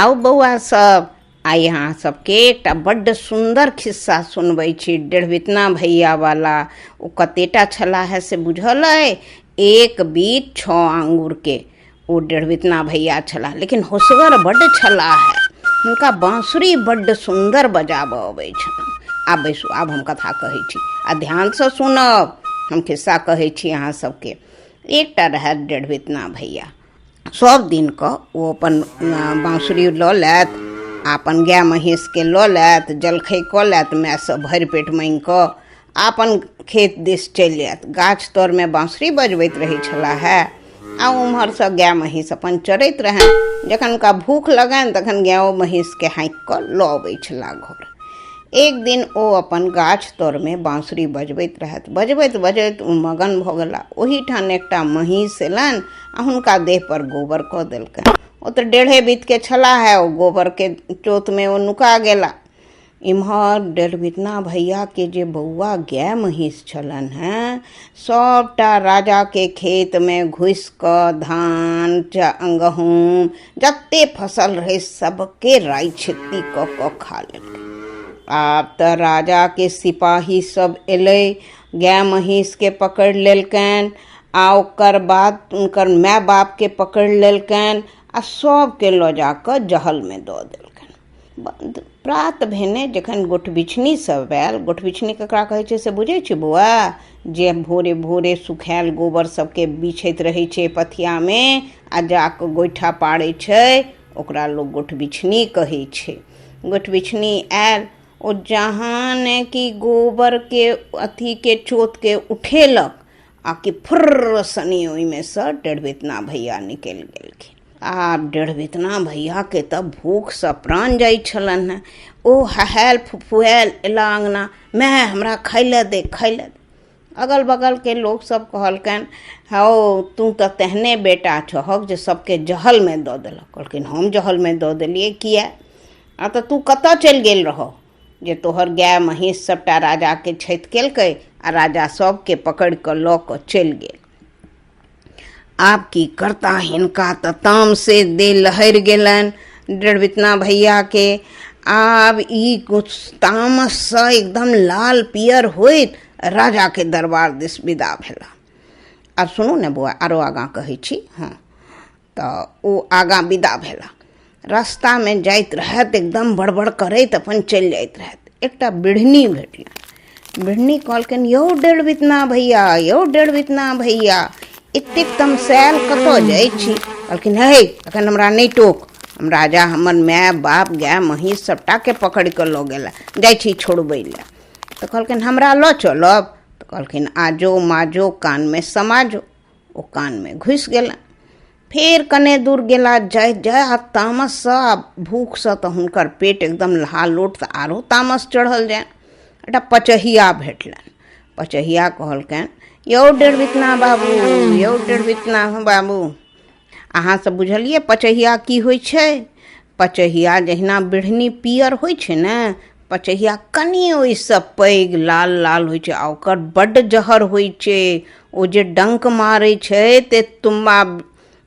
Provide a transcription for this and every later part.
आउ बौआ सब, आइ अहाँ सबके एकटा बड्ड सुन्दर खिस्सा सुनबै छी, डेढ़बितना भैया वाला। ओ कतेटा छलाह है से बुझल अइ? 1 बीत 6 आंगुरके ओ डेढ़बितना भैया छलाह, लेकिन होशगर बड्ड छलाह है। हुनका बाँसुरी बड्ड सुन्दर बजाबऽ अबै छलनि। आब बैसू, आब हम कथा कहै छी आ ध्यानसँ सुनब। हम खिस्सा कहै छी अहाँ सबके। एकटा रहए डेढ़बितना भैया। सब दिनके ओ अपन बाँसुरी लऽ लेत आ अपन गाय महीँसके लऽ लेत, जलखै कऽ लेत मायसँ भरि पेट माँगिकऽ, आ अपन खेत दिस चलि जायत। गाछ तरमे बाँसुरी बजबैत रहै छलाह है आ ओम्हरसँ गाय महीँस अपन चरैत रहनि। जखन हुनका भूख लगनि तखन गायो महीँसके हाँकि कऽ लऽ अबै छलाह घर। एक दिन ओ अपन गाछ तरमे बाँसुरी बजबैत रहथि। बजबैत बजबैत ओ मगन भऽ गेला। ओहिठाम एकटा महीँस अयलनि आ हुनका देहपर गोबर कऽ देलकनि। ओ तऽ 1.5 बीतके छलाह है, ओ गोबरके चोतमे ओ नुका गेला। इम्हर डेढ़बितना भैयाके जे बौआ गाय महीँस छलनि हेँ, सभटा राजाके खेतमे घुसि कऽ धान गहूँम जते फसल रहै सबके राइ छित्ती कऽ कऽ खा लेलकै। आब तऽ राजाके सिपाही सब एलै, गाय महीँसके पकड़ि लेलकनि आ ओकर बाद हुनकर माय बापके पकड़ि लेलकनि आ सबके लऽ जाकऽ जहलमे दऽ देलकनि। प्रात भेने जखन गोठबिछनी सब आयल, गोठबिछनी ककरा कहै छै से बुझै छी बौआ? जे भोरे भोरे सुखायल गोबर सबके बिछैत रहै छै पथियामे आ जाकऽ गोइठा पाड़ै छै, ओकरा लोक गोठबिछनी कहै छै। गोठबिछनी आयल, ओ जहाँ ने कि गोबरके अथीके चोतके उठेलक आ कि फुर्र सनी ओहिमेसँ डेढ़बितना भैया निकलि गेलखिन। आब डेढ़बितना भैयाके तऽ भूखसँ प्राण जाइ छलनि हेँ। ओ हहायल फुफुआयल एला अङ्गना, माय हमरा खाय लए दे, खाय लए दे। अगल बगलके लोकसभ कहलकनि, हौ तू तऽ तेहने बेटा छहक जे सबके जहलमे दऽ देलक। कहलखिन हम जहलमे दऽ देलियै किया? आ तऽ तू कतऽ चलि गेल रहऽ जे तोहर गाय महीँस सबटा राजाके क्षति केलकै आ राजा सबके पकड़ि कऽ लऽ कऽ चलि गेल। आब की करता हिनका तऽ तामसे देह लहरि गेलनि डेढ़बितना भैयाके। आब ई तामससँ एकदम लाल पियर होइत राजाके दरबार दिस विदा भेला। आब सुनू ने बौआ, आरो आगाँ कहै छी। हँ, तऽ ओ आगाँ विदा भेला। रास्तामे जाइत रहथि, एकदम बड़बड़ करैत अपन चलि जाइत रहथि। एकटा बिढ़नी भेटलनि। बिढ़नी कहलकनि, यौ डेढ़बितना भैया, यौ डेढ़बितना भैया, एतेक तमसायल कतऽ जाइ छी? कहलखिन, हे एखन हमरा नहि टोक, हम राजा हमर माय बाप गाय महीँस सबटाके पकड़ि कऽ लऽ गेला, जाइ छी छोड़बै लए। तऽ कहलखिन, हमरा लऽ चलब? तऽ कहलखिन, आजो माजो कानमे समाजो। ओ कानमे घुसि गेलनि। फेर कने दूर गेला, जाइत जाय आ तामससँ आ भूखसँ तऽ हुनकर पेट एकदम लहालोट, तऽ आरो तामस चढ़ल जाय। एकटा पचहिया भेटलनि। पचहिया कहलकनि, यौ डेढ़बितना बाबू, यौ डेढ़बितना बाबू, अहाँ सब बुझलियै पचहिया की होइ छै? पचहिया जहिना बिढ़नी पियर होइ छै ने, पचहिया कनि ओहिसँ पैघ लाल लाल होइ छै आ ओकर बड्ड जहर होइ छै। ओ जे डङ्क मारै छै ते तुम्बा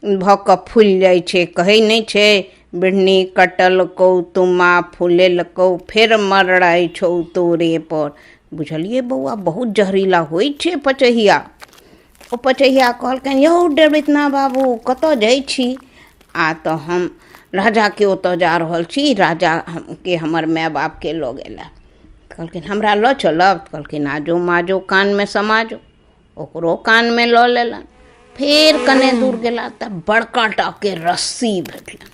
भऽ कऽ फुलि जाइ छै। कहै नहि छै, बिढ़नी कटलकौ तुम्मा फुलेलकौ फेर मरड़ाइ छौ तोरे पर। बुझलियै बौआ, बहुत जहरीला होइ छै पचहिया। ओ पचहिया कहलकनि, यौ डेढ़बितना बाबू, कतऽ जाइ छी? आ तऽ हम राजाके ओतऽ जा रहल छी, राजाके हमर माय बापके लऽ गेला। कहलखिन, हमरा लऽ चलब? कहलखिन, आजो माजो कानमे समाजो। ओकरो कानमे लऽ लेलनि। फेर कने दूर गेला तऽ बड़का टाके रस्सी भेटलनि।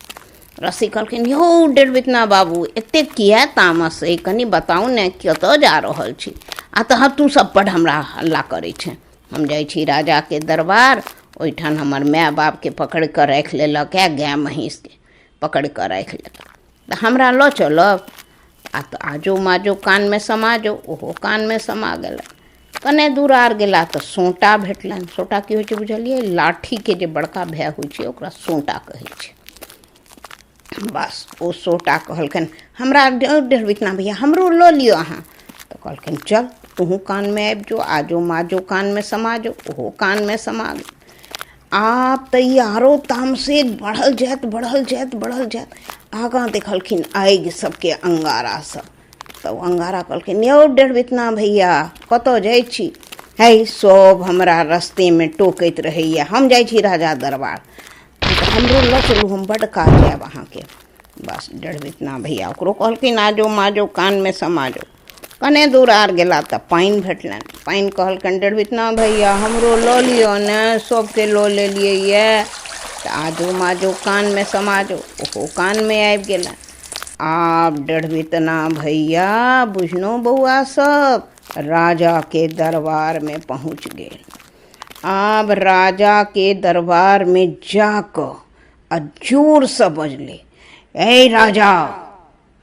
रस्सी कहलखिन, यौ डेढ़बितना बाबू, एतेक किया तामस अइ, कनि बताउ ने कतऽ जा रहल छी? आ तऽ तू सब बड्ड हमरा हल्ला करै छेँ, हम जाइ छी राजाके दरबार, ओहिठाम हमर माय बापके पकड़ि कऽ राखि लेलक है, गाय महीँसके पकड़ि कऽ राखि लेलक, तऽ हमरा लऽ चलब? आ तऽ आजो माजो कानमे समाजो। ओहो कानमे समा गेलनि। कने दूर आर गेला तऽ सोँटा भेटलनि। सोँटा की होइ छै बुझलियै? लाठीके जे बड़का भाय होइ छै ओकरा सोँटा कहै छै। बस ओ सोँटा कहलकनि, हमरा डेढ़बितना भैया, हमरो लऽ लिअ अहाँ। तऽ कहलखिन, चल तूहूँ कानमे आबि जो, आजो माजो कानमे समा जो। ओहो कानमे समा गेल। आब तऽ ई आरो तामसे बढ़ल जायत, बढ़ल जायत, बढ़ल जायत। आगाँ देखलखिन आगि सबके अंगारा सब। तऽ ओ अंगारा कहलखिन, यौ डेढ़बितना भैया, कतऽ जाइ छी? है, सब हमरा रस्तेमे टोकैत रहैया, हम जाइ छी राजा दरबार। तऽ हमरो लऽ चलू, हम बड्ड काज आयब अहाँके। बस डेढ़बितना भैया ओकरो कहलखिन, आजो माजो कानमे समाजो। कने दूर आर गेला तऽ पानि भेटलनि। पानि कहलकनि, डेढ़बितना भैया, हमरो लऽ लिअ ने, सभके लऽ लेलियै यए। तऽ आजो माजो कानमे समाजो, ओहो कानमे आबि गेलनि। आब डेढ़बितना भैया बुझनो बौआ सब राजाके दरबारमे पहुँच गेल। आब राजाके दरबारमे जाकऽ आ जोरसँ बजलै, ऐ राजा,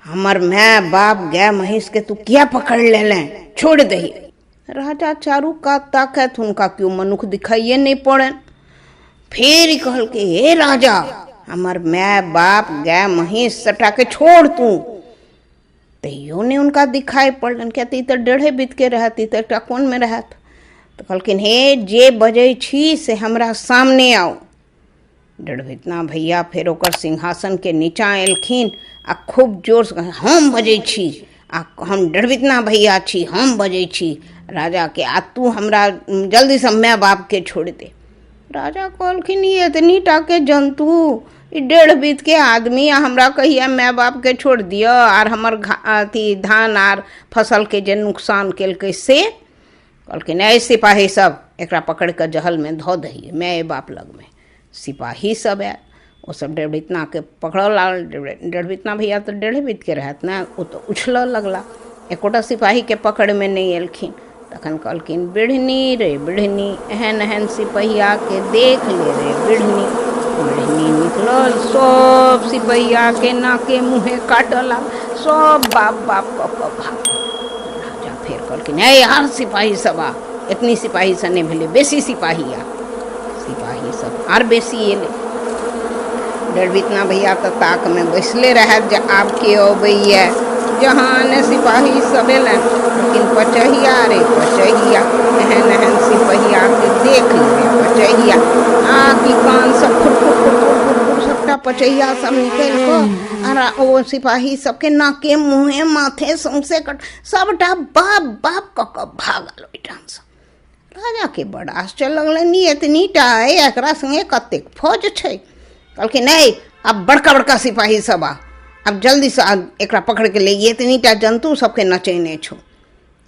हमर माय बाप गाय महीँसके तू किया पकड़ि लेलें? छोड़ि दही। राजा चारू कात ताकैत, हुनका केओ मनुख दिखाइए नहि पड़नि। फेर ई कहलकै, हे राजा, हमर माय बाप गाय महीँस सबटाके छोड़ तू। तैयो नहि हुनका दिखाइ पड़लनि, किया तऽ ई तऽ डेढ़े बीतके रहत, ई तऽ एकटा कोनमे रहत। तऽ कहलखिन, हे जे बजै छी से हमरा सामने आउ। डेढ़बितना भैया फेर ओकर सिंहासनके नीचाँ एलखिन आ खूब जोरसँ, हम बजै छी आ हम डेढ़बितना भैया छी, हम बजै छी राजाके, आ तू हमरा जल्दीसँ माय बापके छोड़ि दे। राजा कहलखिन, ई एतनी टाके जन्तु, ई डेढ़ बीतके आदमी आ हमरा कहिया माय बापके छोड़ि दिअ, आर हमर अथी धान आर फसलके जे नुकसान केलकै से। कहलखिन, ऐ सिपाही सब, एकरा पकड़ि कऽ जहलमे धऽ दही माय बाप लगमे। सिपाही सब आयल, ओसब डेढ़बितनाके पकड़ऽ लागल। डेढ़बितना भैया तऽ डेढ़े बीतके रहथि ने, ओ तऽ उछलऽ लगला, एकोटा सिपाहीके पकड़मे नहि एलखिन। तखन कहलखिन, बिढ़नी रे बिढ़नी, एहन एहन सिपहियाके देख ले रे बिढ़नी। बिढ़नी निकलल, सब सिपहियाके नाके मुँहे काटऽ लागल, सब बाप बाप कऽ कऽ भागल। राजा फेर कहलखिन, हे यार सिपाही सब आ, एतनी सिपाहीसँ नहि भेलै, बेसी सिपाही आ। सिपाही सब आर बेसी एलै। डरबितना भैया तऽ ताकमे बैसले रहथि जे आब के अबैए। जहाँ ने सिपाही सब एलनि, लेकिन पचहिया रे पचहिया, एहन एहन सिपहियाके देख ले रे पचहिया, आ कि कानसँ फुटफुट फुटफुट फुटफुट सभटा पचहिया सब निकलि कऽ आर ओ सिपाही सबके नाके मुँहे माथे सौँसे कट सभटा बाप बाप कऽ कऽ भागल ओहिठामसँ। राजाके बड़ आश्चर्य लगलनि, ई एतनीटा अइ, एकरा सङ्गे कतेक फौज छै। कहलखिन, नहि, आब बड़का बड़का सिपाही सब आ, आब जल्दीसँ एकरा पकड़िके ले, एतनीटा जन्तु सबके नचेने छौ।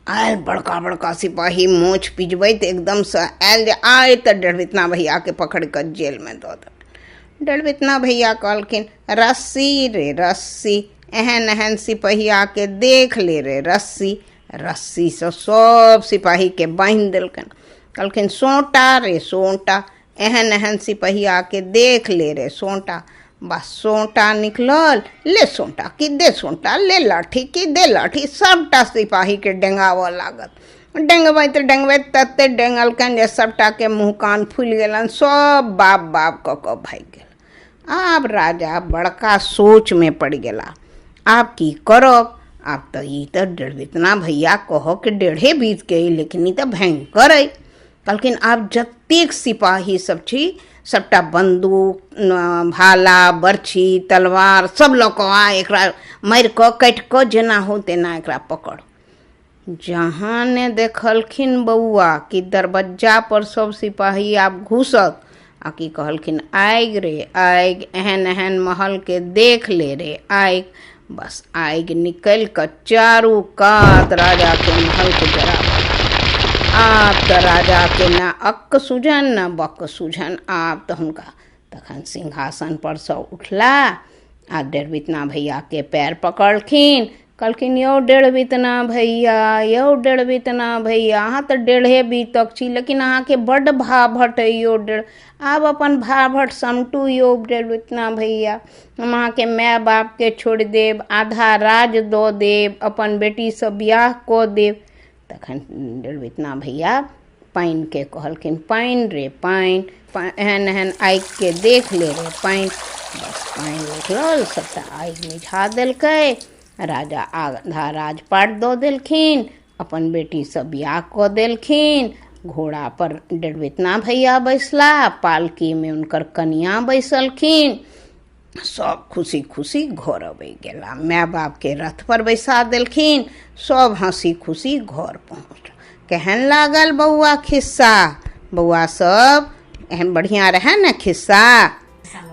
आयल बड़का बड़का सिपाही मोछ पिजबैत एकदमसँ आयल जे आइ तऽ डेढ़बितना भैयाके पकड़ि कऽ जेलमे दऽ देब। डेढ़बितना भैया कहलखिन, रस्सी रे रस्सी, एहन एहन सिपहियाके देख ले रे रस्सी। रस्सीसँ सब सिपाहीके बान्हि देलकनि। कहलखिन, सोँटा रे सोँटा, एहन एहन सिपहियाके देख ले रे सोँटा। बस सोँटा निकलल, ले सोँटा कि दे सोँटा, ले लाठी कि दे लाठी, सभटा सिपाहीके डेंगाबऽ लागल। डेंगबैत डेंगबैत तते डेंगलकनि जे सभटाके मुँह कान फुलि गेलनि, सब बाप बाप कऽ कऽ भागि गेल। आब राजा बड़का सोचमे पड़ि गेला, आब की करब? आब तऽ ई तऽ डेढ़बितना भैया कहऽके डेढ़े बीत के, लेकिन ई तऽ भयंकर अइ। कहलखिन, आब जतेक सिपाही सब छी, सबटा बन्दूक, भाला, बरछी, तलवार सब लऽ कऽ आ, एकरा मारि कऽ काटि कऽ जेना हो तेना एकरा पकड़। जहाँ ने देखलखिन बौआ कि दरबज्जा पर सब सिपाही आब घुसत आ कि कहलखिन, आगि रे आगि, एहन एहन महलके देख ले रे आगि। बस आगि निकलि कऽ चारू कात राजाके महलके जराबऽ। आब तऽ राजाके ने अक्क सुझन ने बक्क सुझन। आब तऽ हुनका तखन सिंहासन परसँ उठला आ डेढ़बितना भैयाके पैर पकड़लखिन। कहलखिन, यौ डेढ़बितना भैया, यौ डेढ़बितना भैया, अहाँ तऽ डेढ़े बीतक छी, लेकिन अहाँके बड्ड भाभट अइ यौ डेढ़। आब अपन भाभट समटू यौ डेढ़बितना भैया, हम अहाँके माय बापके छोड़ि देब, आधा राज दऽ देब, अपन बेटीसँ बियाह कऽ देब। तखन डेढ़बितना भैया पानिके कहलखिन, पानि रे पानि, एहन एहन आगिके देख ले रे पानि। बस पानि निकलल, सभटा आगि मिझा देलकै। राजा आधा राजपाट दऽ देलखिन, अपन बेटीसँ बियाह कऽ देलखिन। घोड़ापर डेढ़बितना भैया बैसला, पालकीमे हुनकर कनियाँ बैसलखिन। सब खुशी खुशी घर अबै गेला। माय बापके रथ पर बैसा देलखिन, सब हँसी खुशी घर पहुँचल। केहन लागल बौआ खिस्सा? बौआ सब एहन बढ़िआँ रहए ने खिस्सा?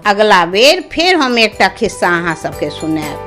अगला बेर फेर हम एकटा खिस्सा अहाँ सबके सुनायब।